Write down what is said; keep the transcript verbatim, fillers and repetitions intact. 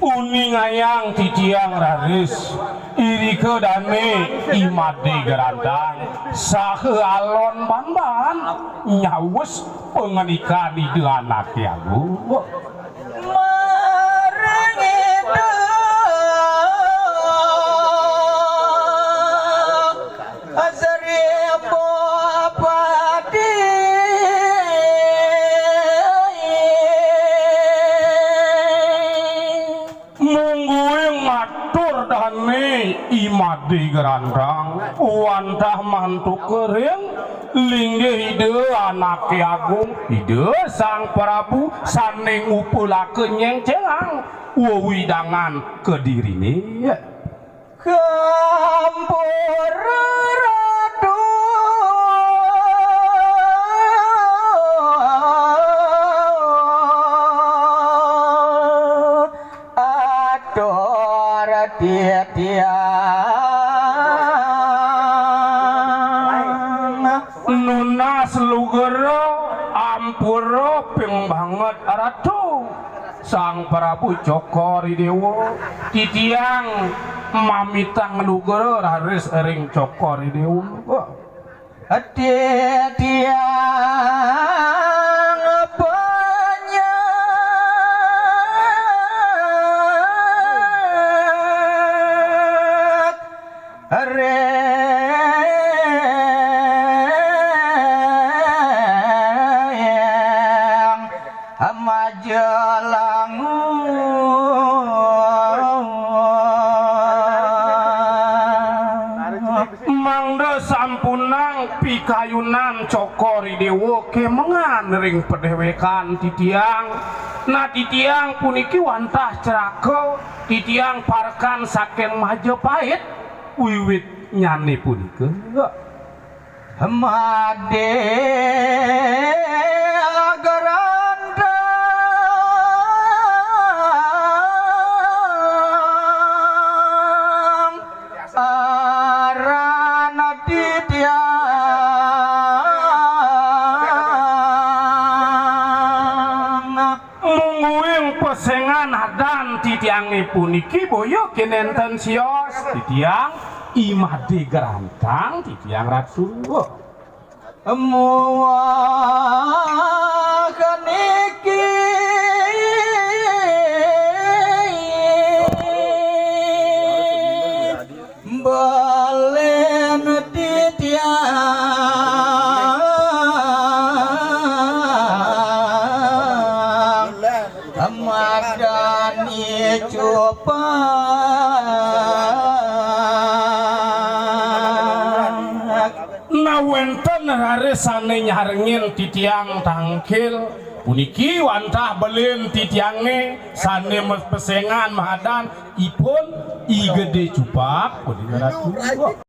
Uningayang titiang raris, irika dané I Madé Grantang saha alon banban nyawis pangandikan Ida Anaké Agung. Maring Ida Sri Bupati. Mungguing matur dané I Madé Grantang, wantah mantuka ring linggih Ida Anaké Agung, Ida Sang Prabu sané ngupalaka nyéngcéngang wewidangan kediriné. Kampura Ratu. Atur titiang. Nunas lugra, ampura ping banget Ratu. Sang Prabu Cokor I Déwa, titiang mamitang lugra raris ring Cokor I Déwa. Titiang panyek ring Majelangu. Mangda sampunang pikayunan Cokor I Déwa kémangan ring padéwékan titiang. Nah, titiang puniki wantah craka, titiang parekan saking Majapahit wiwitnyané punika. Madé Grantang aran titiang. Mungguing pesengan adan titiangé puniki boya kénénten sios. Titiang I Madé Grantang, titiang Ratu. Muah niki balen titiang madani cupak. Nah, wénten raris sané nyarengin titiang tangkil. Puniki wantah belen titiangé sané pesengan madan ipun I Gedé Cupak, puniki Ratu.